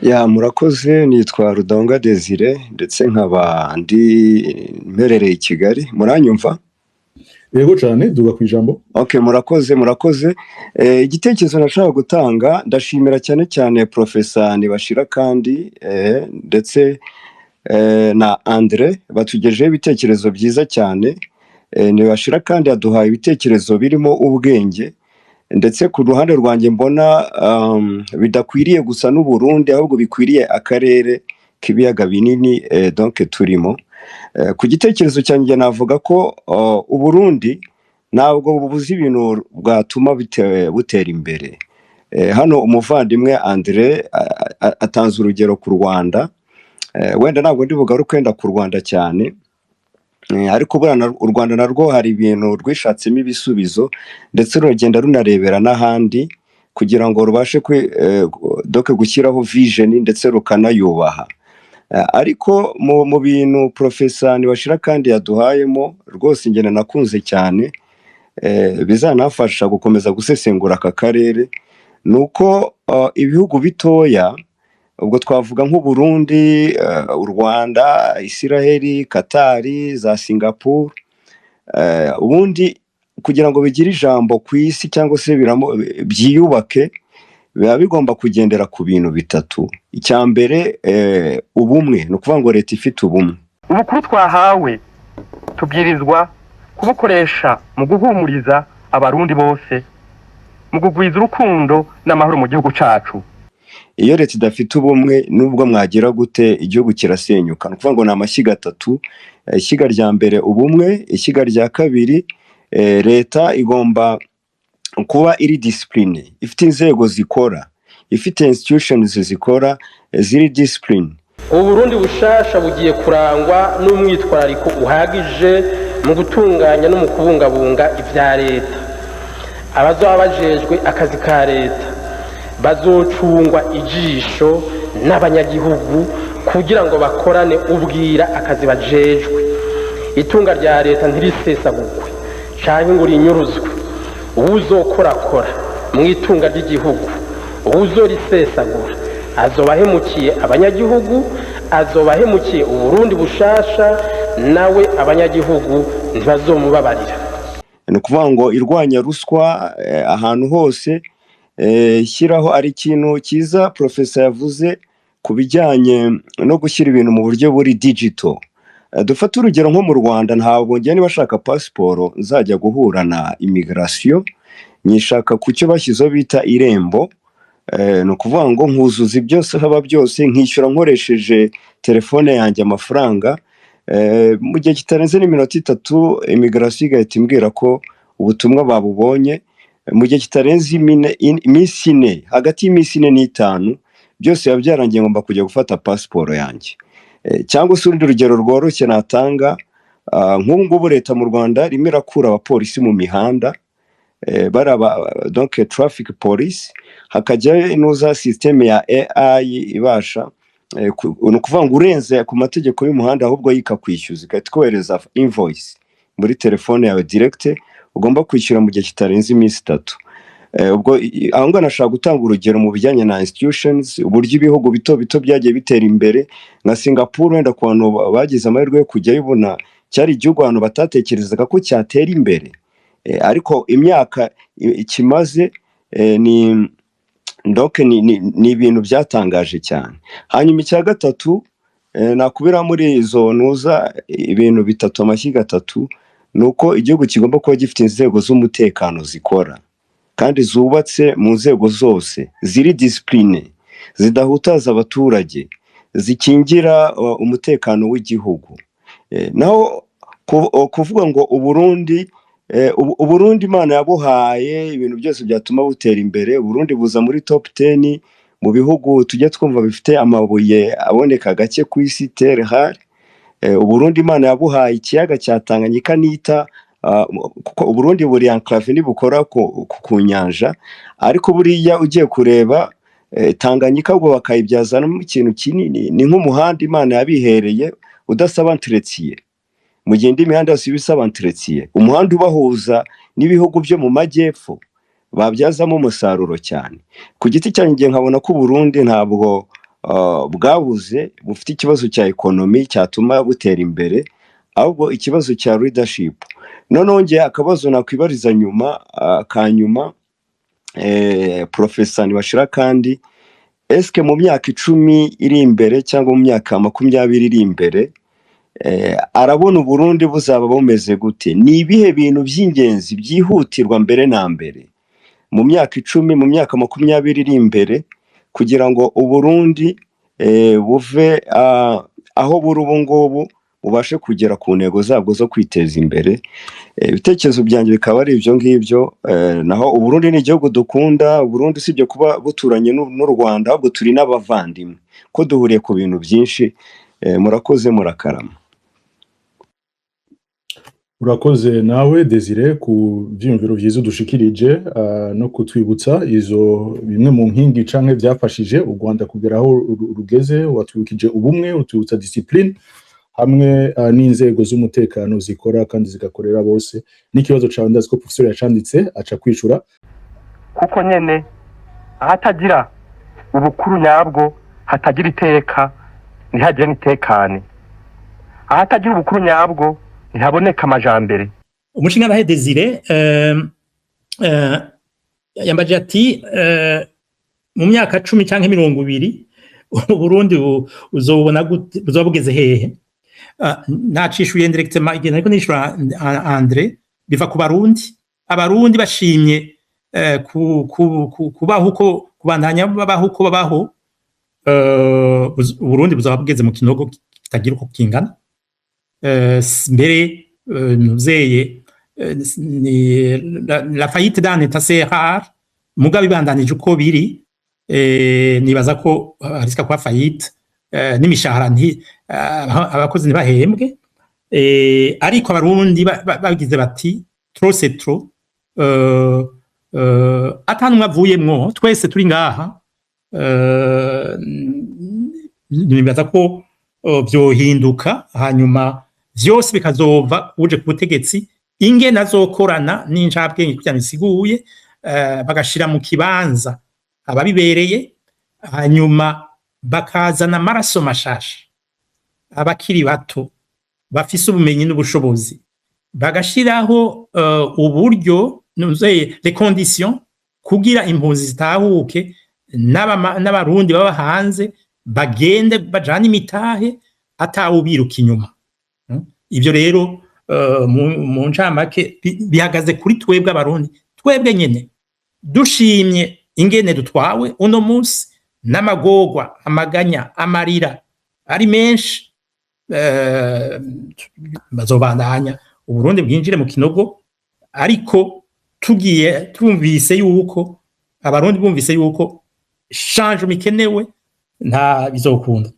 Ya, murakoze. Nitwa Rudahunga Desire, ndetse nkaba ndi mperereye i Kigali. Muranyumva? Yego cyane, duga ku ijambo. Ok, murakoze, murakoze. Igitekerezo nashaka gutanga, ndashimira cyane cyane Profesa Ntibashira kandi ndetse na Andre, batugejeho ibitekerezo byiza cyane. Ntibashira kandi yaduhaye ibitekerezo birimo ubwenge, ndetse ku ruhande rwanjye mbona bidakwiriye gusa n'Uburundi, ahubwo bikwiriye akarere k'ibiyaga binini donc turimo. Ku gitekerezo cyanjye navuga ko Uburundi ntabwo bubuze ibintu bwatuma butera imbere. Hano umuvandimwe Andre atanze urugero ku Rwanda. Wenda ntabwo ndi bugaruke wenda ku Rwanda cyane. Ariko buriya u Rwanda narwo hari ibintu rwishatsemo ibisubizo, ndetse ruragenda runarebera n'ahandi kugira ngo rubashe donc gushyiraho vision, ndetse rukanayubaha. Ariko mu bintu Profesa Ntibashira kandi yaduhayemo rwose, ingene nakunze cyane, bizanafasha gukomeza gusesengura aka karere, ni uko ibihugu bitoya, ubwo twavuga nk'Uburundi, u Rwanda, Isiraheli, Katari, za Singapore, ubundi kugira ngo bigire ijambo ku isi cyangwa se byiyubake, biba bigomba kugendera ku bintu bitatu. Icya mbere, ubumwe, ni ukuvuga ngo leta ifite ubumwe. Ubukuru twahawe tubwirizwa kubukoresha mu guhumuriza Abarundi bose, mu kugwiza urukundo n'amahoro mu gihugu cacu. Iyo leta idafite ubumwe, nubwo mwagira gute, igihugu kirasenyuka. Ni ukuvuga ngo ni amashyiga atatu. Ishyiga rya mbere, ubumwe. Ishyiga rya kabiri, leta igomba kuba iri discipline, ifite inzego zikora, ifite institutions zikora, ziri discipline. Ubu Burundi bushasha bugiye kurangwa n'umwitwarariko uhagije mu gutunganya no mu kubungabunga ibya leta. Abazoba bajejwe akazi ka leta bazocungwa ijisho n'abanyagihugu kugira ngo bakorane ubwira akazi bajejwe. Itunga rya leta ntirisesagurwe canke ngo rinyuruzwe. Uwuzokorakora mu itunga ry'igihugu, uwuzorisesagura, azoba ahemukiye abanyagihugu, azoba ahemukiye Uburundi bushasha, nawe abanyagihugu ntibazomubabarira. Ni ukuvuga ngo irwanya ruswa ahantu hose, shyiraho. Ari ikintu cyiza Profesa yavuze ku bijyanye no gushyira ibintu mu buryo buri digital. Dufate urugero nko mu Rwanda, ntabwo njye niba ashaka pasiporo nzajya guhura na immigration, nyishaka ku cyo bashyizeho bita Irembo. Ni ukuvuga ngo nkuzuza ibyo saba byose, nkishyura nkoresheje telefone yanjye amafaranga. Mu gihe kitarenze n'iminota 3, immigration igahita imbwira ko ubutumwa babubonye. Mu gihe kitarenze iminsi 4, hagati y'iminsi 4 n'itanu, byose biba byarangiye, ngomba kujya gufata pasiporo yanjye. Cyangwa se urundi rugero rworoshye natanga, nk'ubu ngubu leta mu Rwanda irimo irakura abapolisi mu mihanda, baraba donc traffic police, hakajyayo inuza système ya AI ibasha ni ukuvuga ngo urenze ku mategeko y'umuhanda, ahubwo yikakwishyuza, igahita ikohereza invoice muri telefone yawe direct, ugomba kwishyura mu gihe kitarenze iminsi 3. Ubwo aho ngaho nashaka gutanga urugero mu bijyanye na institutions, uburyo ibihugu bito bito byagiye bitera imbere, nka Singapore. Wenda ku bantu bagize amahirwe yo kujyayo, ubona cyari igihugu abantu batatekerezaga ko cyatera imbere. Ariko imyaka kimaze ni donc ni ibintu byatangaje cyane. Hanyuma icya gatatu, nakubira muri izo ntuza ibintu bitatu, amashyiga atatu, ni uko igihugu kigomba kuba gifite inzego z'umutekano zikora kandi zubatse mu nzego zose, ziri discipline, zidahutaza abaturage, zikingira umutekano w'igihugu. Naho kuvuga ngo Uburundi, Uburundi Imana yabuhaye ibintu byose byatuma butera imbere. Uburundi buza muri top 10 mu bihugu tujya twumva bifite amabuye aboneka gake ku isi, terres rares. Uburundi Imana yabuhaye ikiyaga cya Tanganyika nita, kuko Uburundi buri enclave, ntibukora ku nyanja, ariko buriya ugiye kureba, Tanganyika ubwo bakayibyazanamo ikintu kinini, ni nk'umuhanda Imana yabihereye udasaba entretien, mu gihe indi mihanda yose iba isaba entretien. Umuhanda ubahuza n'ibihugu byo mu majyepfo babyazamo umusaruro cyane. Ku giti cyanjye nkabona ko Uburundi ntabwo bwabuze, bufite ikibazo cya economy cyatuma butera imbere, ahubwo ikibazo cya leadership. Noneho njye akabazo nakwibariza nyuma, ka nyuma, Profesa Ntibashira kandi, eske mu myaka 10 iri imbere cyangwa mu myaka 20 iri imbere, arabona Uburundi buzaba bumeze gute? Ni ibihe bintu by'ingenzi byihutirwa mbere na mbere mu myaka 10, mu myaka 20 iri imbere, kugira ngo Uburundi buve aho buri ubu ngubu, bubashe kugera ku ntego zabwo zo kwiteza imbere? Ibitekerezo byanjye bikaba ari ibyo ngibyo. Naho Uburundi ni igihugu dukunda. Uburundi usibye kuba buturanye n'u Rwanda, ahubwo turi n'abavandimwe ko duhuriye ku bintu byinshi. Murakoze, murakarama. Urakoze nawe Desire ku vyiyumviro vyiza udushikirije, no kutwibutsa izo bimwe mu nkingi canke vyafashije u Rwanda kugera aho rugeze. Watwibukije ubumwe, utwibutsa discipline hamwe n'inzego z'umutekano zikora kandi zigakorera bose. N'ikibazo cawe ndazi ko professeur yacanditse, aca kwishura. Kuko nyene ahatagira ubukuru nyabwo hatagira iteka, ntihagire n'itekane. Ahatagira ubukuru nyabwo ntihaboneka amajambere. Umushingantahe Desire yambaje ati mu myaka 10 canke 20 Uburundi uzobona gute, buzoba bugeze hehe? Nacishuye indirectement igihe nariko nishura Andre: biva ku Barundi. Abarundi bashimye kubaho uko, kubandanya babaho uko babaho, Uburundi buzaba bugeze mu kinogo kitagira uko kingana. Mbere nuzeye ni la faillite d'un état, c'est rare, mugabo ibandanije uko biri, nibaza ko harisika kuba faillite, n'imishahara nti abakozi ntibahembwe. Ariko Abarundi bagize bati trop c'est trop, atanumwe avuyemwo, twese turi ngaha, nibaza ko vyohinduka. Hanyuma vyose bikazova uje ku butegetsi ingene azokorana n'incabwenge kugira bisiguye, bagashira mu kibanza ababibereye, hanyuma bakazana amaraso mashasha, abakiri bato bafise ubumenyi n'ubushobozi, bagashiraho uburyo nuzeye les conditions kugira impunzi zitahuke, n'Abarundi baba hanze bagende bajane imitahe atawubiruka inyuma. Ivyo rero mu ncamake bihagaze kuri twebwe Abarundi, twebwe nyene dushimye ingene dutwawe uno munsi n'amagorwa, amaganya, amarira ari menshi, bazobandanya Uburundi bwinjire mu kinogo. Ariko tugiye tumvise yuko Abarundi bumvise yuko changement ikenewe, nta bizokunda.